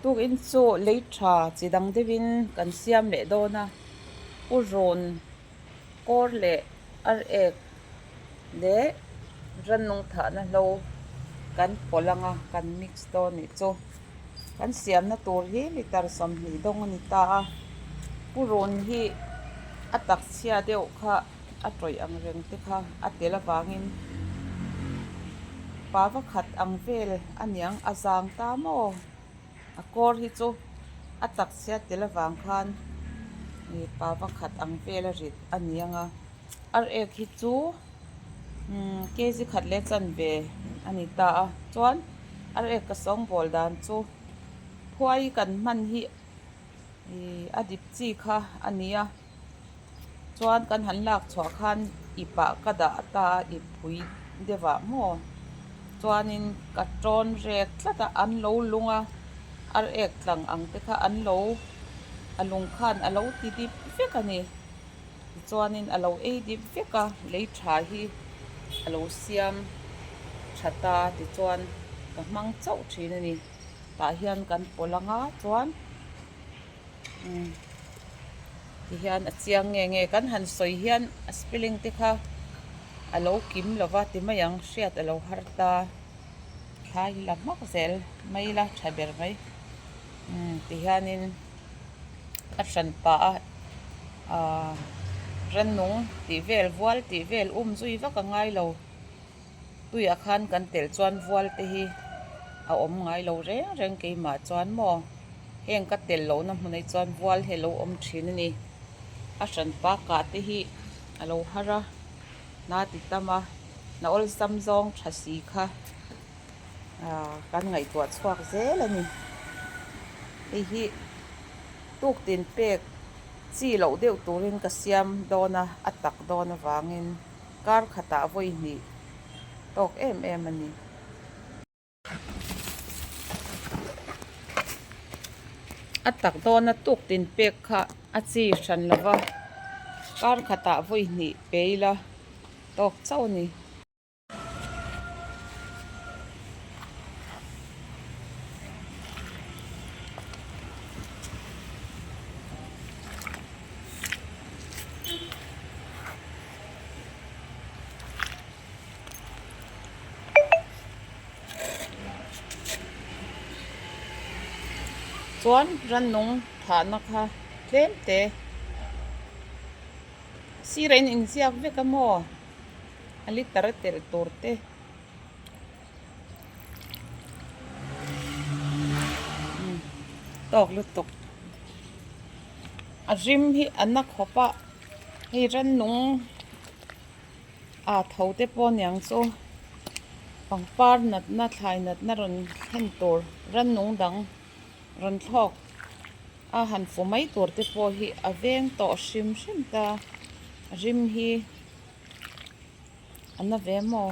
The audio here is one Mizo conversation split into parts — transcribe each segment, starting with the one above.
Tukin chu lei tha chi dang deuhin kan siam leh dawn a, u rawn kawr leh ar ek leh rannung thahna hlo kan pawlh ang a, kan mix dawn nih chu. Kan siamna tur hi litre 20 dawng a ni ta a, u rawn hi a tak chhia deuh kha a tawih ang reng te kha a tel avangin pava khat ang vel a niang a zang ta maw a kawr hi chu a tak chhia tel avang khan ih pava khat ang vel a rit a ni ang a ar ek hi chu umm kg khat leh chanve a ni ta a chuan ar ek ka sawngbawl dan chu phuai kan hman hi ih a dip chi kha a ni a. Chuan kan han lak chhuah khan ip ah ka dah ta a ip phui deuh ah maw chuanin ka tawn rek tlat a an lo lung a ar ek tlang ang te kha an lo a lung khan a lo ti dip vek a ni tichuanin a lo ei dip vek a lei tha hi a lo siam tha ta tichuan ka hmang chauh thin a ni tah hian kan pawlh ang a chuan. Ti hian a chiang nge nge kan han sawi hian a spelling te kha a lo kim lo va ti mai ang hriat a lo har ta thlai hi la hmak zel mai ila tha ber mai umm ti hianin a hran pah a ahh rannung tih vel vual tih vel um zui vak a ngai lo. Tuiah khan kan telh chuan vual te hi a awm ngai lo reng reng keimah chuan maw heng ka telh lohna hmunah hi chuan vual hi a lo awm thin a ni. A hran pa kah te hi a lo har a hna ti tam a hna awlsam zawng tha si kha ah kan ngaihtuah chhuak zel a ni. Hei hi tuktin pek chi loh deuh turin ka siam dawn a a tak dawn avangin. Kar khatah vawi hnih tawk em em a ni. A tak dawna tuk tin pek kha a chi hran lova, kar khatah vawi hnih pe ila tawk chauh a ni. Chuan rannung thahna kha tlem te sir a in inziak vek a maw a liter a telh tur te. Tawk lutuk a rim hi a na khawp a hei rannung ah tho te pawh aniang chu pangpar natna thlai natna rawn thlen tur rannung dang rawn thlawk a han fu mai tur te pawh hi a veng tawh hrim hrim ta rim hi. A na ve maw?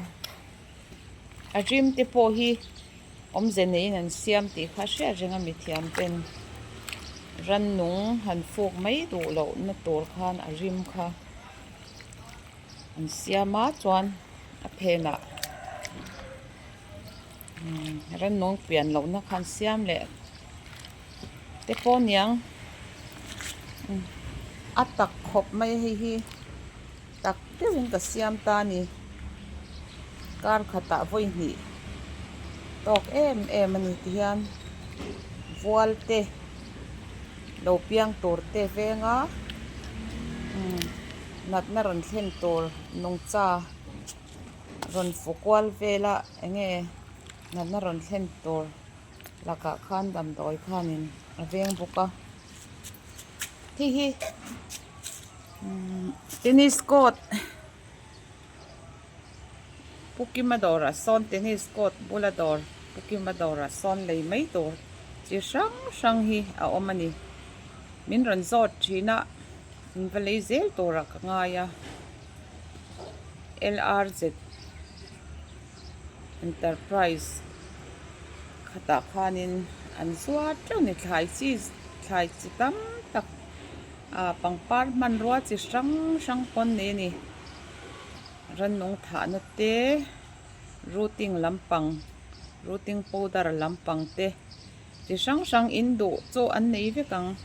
A rim te pawh hi awmze neiin an siam tih kha hriat reng a mithiam ten rannung han fuk mai duh loh na tur khan a rim kha an siam a chuan a phenah rannung pian loh na kha an siam leh te pawh aniang a tak khawp mai a hei hi. Tak deuhin ka siam ta a ni. Kar khatah vawi hnih tawk em em a ni ti hian vual te lo piang tur te venga umm natna rawn thlen tur nungcha rawn fu kual vela enge natna rawn thlen tur lakah khan damdawi khanin a veng bawk a hei hi. Tennis court Pu Kima dawrah sawn tennis court bula dawr Pu Kima dawrah sawn lei mai tur chi hrang hrang hi a awm a ni min rawn zawt thin a in va lei zel turah ka ngai a L R Z enterprise khatah khanin an zuar teuh a ni thlai chi thlai chi tam tak. Ah pangpar hmanrua chi hrang hrang pawn nei a ni rannung thahna te rooting lampang rooting powder lampang te. Chi hrang hrang in duh chu an nei vek ang.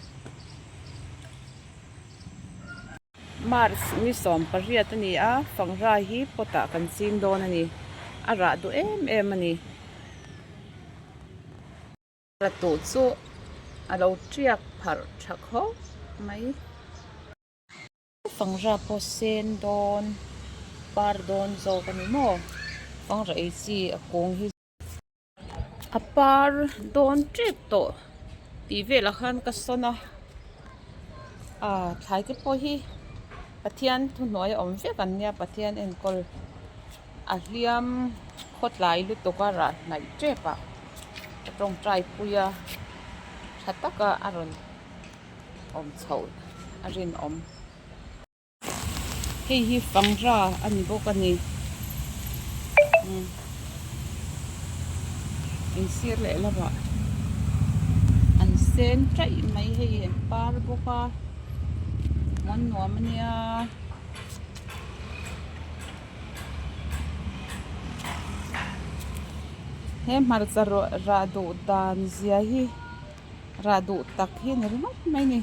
March ni 18 a ni a, fangra hi pot ah kan ching dawn a ni. A rah duh em em a ni. Ratuh chu a lo tiak pharh tha khawp mai. Fangra pawh sen dawn par dawn zawk a ni maw? Fangra ei chi a kung hi a par dawn tep tawh tih velah khan ka sawn a ah thlai te pawh hi Pathian thuhnuai a awm vek an nia Pathian enkawl a hliam khawtlai lutuk a rah hnaih tep ah ka tawngtai pui a tha taka a rawn awm chhoh a rinawm. Hei hi fangra a ni bawk a ni. Umm in sir leh lamah an sen taih mai hei an par bawk a an nuam a nia. He hmarcha rah duh dan zia hi rah duh tak hi a ni ringawt mai a ni.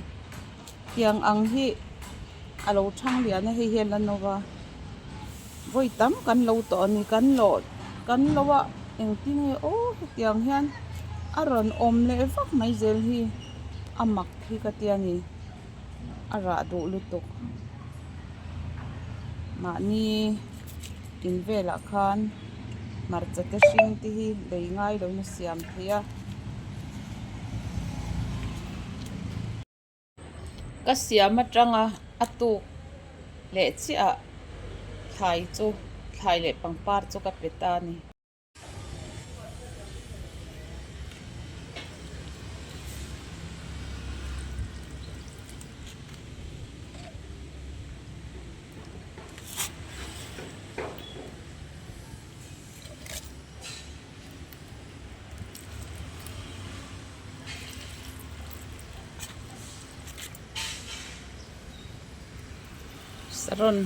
Tiang ang hi a lo thang lian a hei hian la no va vawi tam kan lo tawh a ni kan lawh kan lo a engtin nge aw hetiang hian a rawn awm leh vak mai zel hi a mak hi ka tia ni a rah duh lutuk mahni in velah khan hmarcha te hring te hi lei ngai lo in a siam theih a. Ka siam atanga a tuk leh chiah ah thlai chu thlai leh pangpar chu ka pe ta a ni. Saron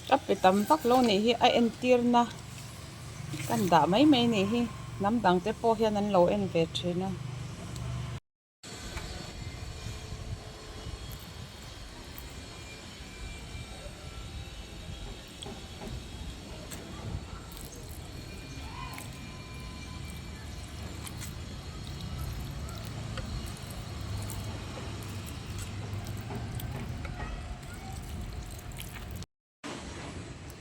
Ka pe tam vak lo nih hi a entir na kan dah mai mai nih hi hnam dang te pawh hian an lo en ve thin a.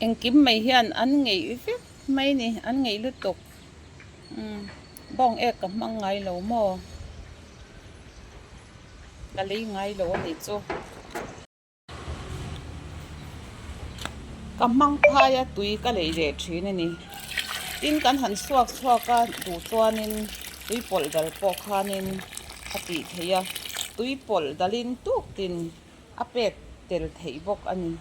Engkim mai hian an ngeih vek mai a ni an ngeih lutuk umm bawng ek ka hmang ngai lo maw ka lei ngai lo a nih chu. Ka hmang phai a tui ka lei leh thin a ni. Tin kan han chhuak chhuak a duh chuanin tui pawlh dal pawh khanin a tih theih a, tui pawlh dalin tuk tin a pek tel theih bawk a ni.